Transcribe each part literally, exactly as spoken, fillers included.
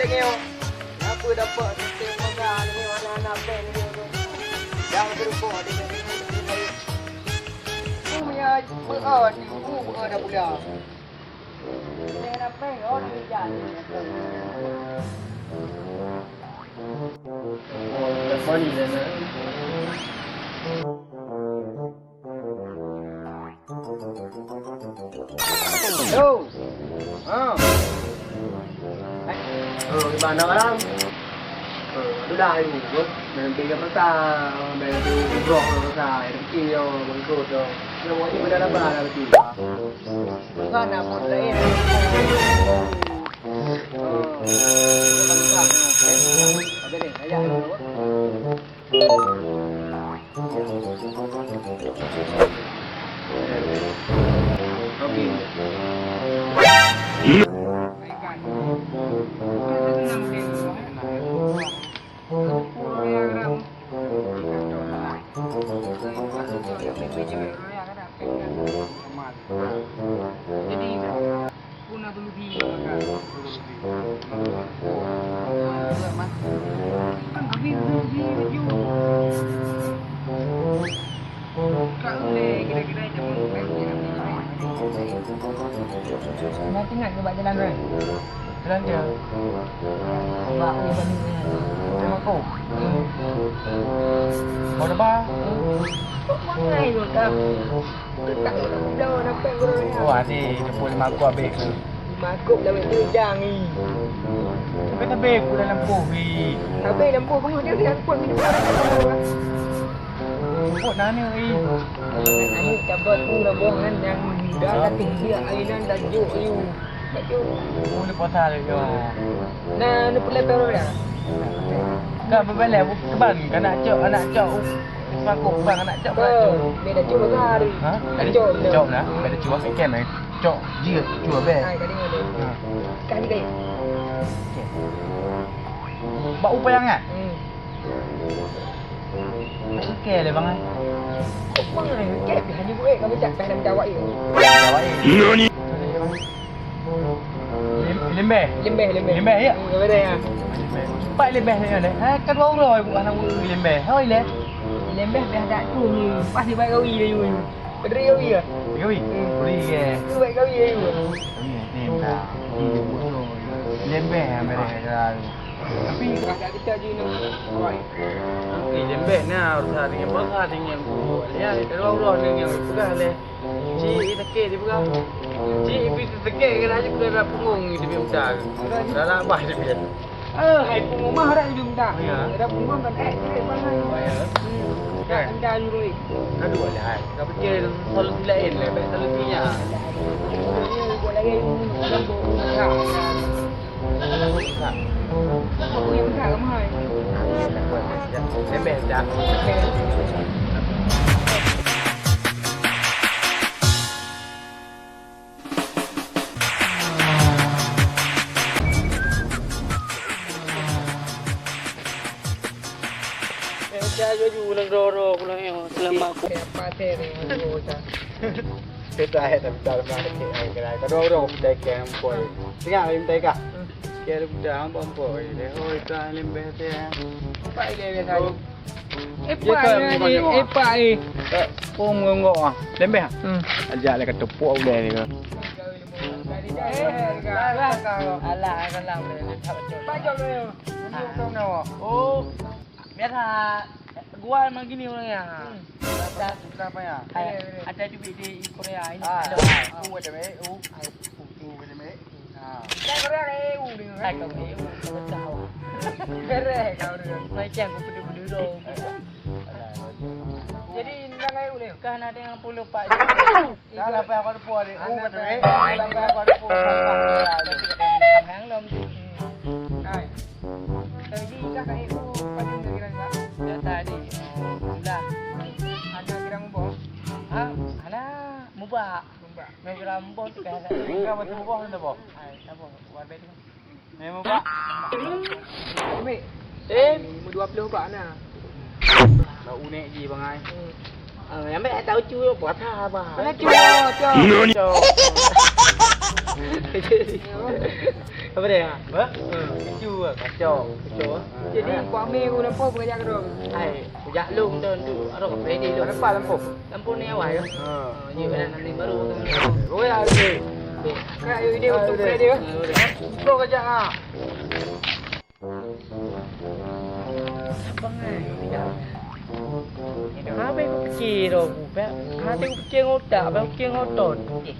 Nyoe, apa dapat sistem masa ni, anak-anak band ni tu. Yang berubah di sini. Ku punya beu'an, ku beu'an dah pula. Dia nak band, oh, dia jalan. Telepon ni dah nak. Yo. Ha. Oh, di mana orang? Oh, tu dah ibu. Nanti ke pasar, nanti umroh ke pasar, nanti yo bangkrut yo. Yo, mau ibu dah dapat lah nanti. Bukan nak buat lain. Oh, bukan bukan. Ada deh, ayah. Jadi, pun ada lebih makan. Habis lebih laju. Kak uleh kira-kira zaman. Ingat-ingat ke bak jalan raya? Jalan dia. Bak ni tadi. Terima kasih. Mau depan? Kok mangai tu tak? Oh, adik, jemput lima aku habis. Lima aku dah bertujang ni. Tapi, tapi aku dalam poh ni. Tapi dalam poh, bangun dia dalam poh ni. Jemput nani ni. Ayo, cabut tu lah, boh, kan, yang dah latih dia, ayo, nan dah juk, ayo. Dah juk. Oh, ni pasal dia. Nah, ni pula baru dah. Kak, bebelek, bukan, kau nak cok, nak cok. Sangkok bang anak cok. Ke, beda cok hari. Ha? Cok, cok nah. Beda cok sikit eh. Cok, jia, cok beh. Hai, kali ni. Ha. Kali kali. Bak upaya ngat? Hmm. Oke le bang ai. Kok bang ai? Oke, pi hanya gue kamu cak dah minta awak ya. Awak ya. Nani? Lim-, limbeh. Limbeh, limbeh. Limbeh, ya? Hmm, limbeh, ya. Limbeh. Pak limbeh ni, ni. Ha, kedua orang bukan nama limbeh. Hoi, le. Limbeh dah tak tu ni. Pas dibaik gawi dia, you. Pedri gawi ya? Gawi? Hmm. Pedri, ya. Tu baik gawi ya, you. Gawi, ya. Ni, tak. Limbeh yang mereka. Tapi, agak kita je ni. Oi. Okey, lembek na urusan dengan bangsa dengan guru. Ya, kedua uroh dengan peugah leh. Cik sakét dia peugah. Cik pi sakét ke laju ke dalam punggung dia pi muda. Dalam abah dia pi. Eh, hai punggung mah dah dia pi muda. Ya. Ada punggung kan eh cik bang ai. Oh, ya. Hmm. Kan? Anda nyuruh. Aduh, alah. Kau fikir solusi lain lah, baik solusinya. Buat lagi. Kita hai tapi tak pernah dekat hai kedai. Kau dua orang kita ikan ampun. Tengah hari minta ikan. Kira budak ampun ampun. Dia hoi ikan lembeh teh. Empat ikan biasa. Epak ni, epak ni. Oh, mengonggok ah. Lembeh ah. Hmm. Ajak dia kata pok boleh ni. Alah, alah, boleh. Oh. Biasa gua memang gini orangnya. Hmm. Ada, ada cubit di Korea ini. Ah, ada. Oh, ada baik. Oh, oh, ada baik. Ah. Saya Korea kayak U ni. Saya Korea U. Betul. Keren kau ni. Macam aku pedu-pedu dong. Jadi, nang kayak U ni. Kan ada yang puluh pak. Dah lah, payah kau depan ni. Oh, kata, eh. Dah lah, payah kau depan. Yang lom tu. Hai. Tadi kah kat ibu, paling dah kira juga. Ya, tadi. Oh, sudah. Ada kira mubah? Ha? Ada mubah. Mubah. Mubah tu kan. Kau masih mubah tu, boh? Hai, tak apa. Warbe tu. Memang, Pak. Ambil. Eh, lima dua puluh, Pak, nah. Bau nek ji, Bang, ai. Hmm. Ah, yang baik tak ucu, puasa, Bang. Mana cu, cu? Cu. Apa dia? Ha? Kacau. Kacau. Jadi, Pak Amir, aku nampak aku ajak kau. Hai, kujak lom tu, tu. Arok, ready lom. Nampak lampu? Lampu ni awal ya? Ha. Ha, ni barang ni baru tu. Oh ya, okey. Okey. Kak, yuk, dia untuk dia. Ha, boleh. Bro, kejap ha. Saban ai, tidak. Habéh kupikir roh ku, pek. Hati kupikir ngon utak, pek kupikir ngon otot. Eh.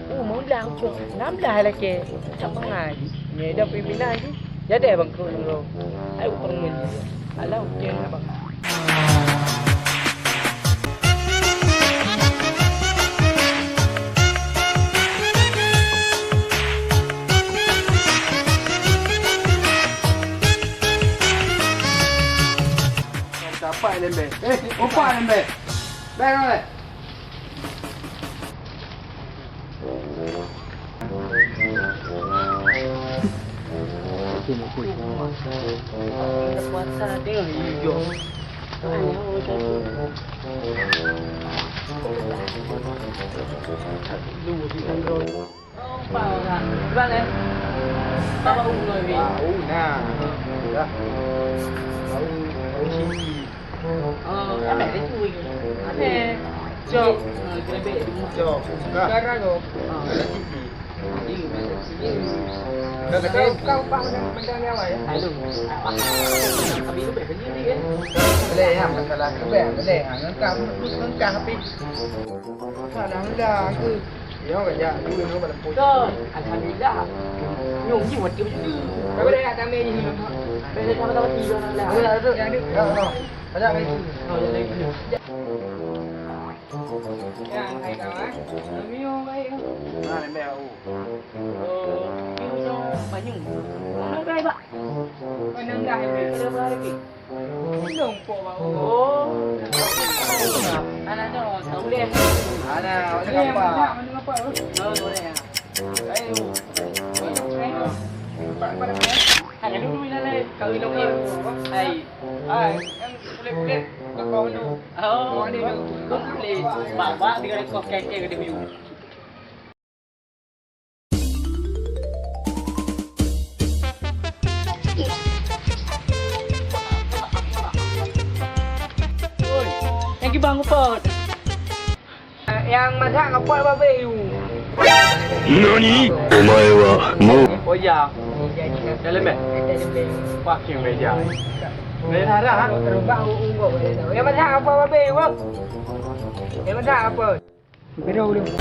Uh, meulah ucok, enam belas lagi. Saban ai. Nyoe dah pimpinan jih. Jadi bangkrut dulu. Ayo permen. Alah, ujian abang. Siapa yang lembek? Eh, opak lembek. Bang, bang. Puasa tengok hijau. Lu di kantor. Bang, eh. Bawa umur ni. Bau nah. Dah. Bau, bau sini. Oh, ambil itu lagi. Ambil. Cok. Ah, gerebek dulu. Cok. Dah. Sekarang tu. Ah. Ada T V. Dah kata. Kau, kau pak macam, macam ni awak ya? Lalu. Apa? Tapi itu baik benda ni kan? Boleh ya, masalah tu baik. Boleh. Ha, ngengkah, ngengkah tapi. Alhamdulillah, aku. Ya, ya, dulu ni pada pun. Alhamdulillah. Nyum ni waktu tu. Tapi dah tak ambil ni. Boleh sama-sama tiga lah. Ada, ada. Ya, ada. Ya, ada. Ada lagi. Oh, ada lagi. Ya, hai kawan. Kami orang baik. Ha, lembek aku. Oh, ni orang Banyu. Orang baik, Pak. Menengah, Pak. Ada berapa hari? Belum, Pak, Pak. Oh. Anak tu, tak boleh. Anak, mana kampung? Mana kampung? Oh, boleh, ya. Ayo. Ayo. Hai, dulu ni lah, kau minum ni. Hai. Hai, yang kulit-kulit, kau dulu. Oh, ni dulu. Kulit. Bak, bak, dia kena kau kekek ke dia biu. Oi, yang kibang kupot. Yang masak ngapa babe you? Nani? Omae wa mou. Oh ya. Dalam eh? Pakai meja. Meja dah. Terubah unggu. Yang masak apa babe you? Yang masak apa? Biro dulu.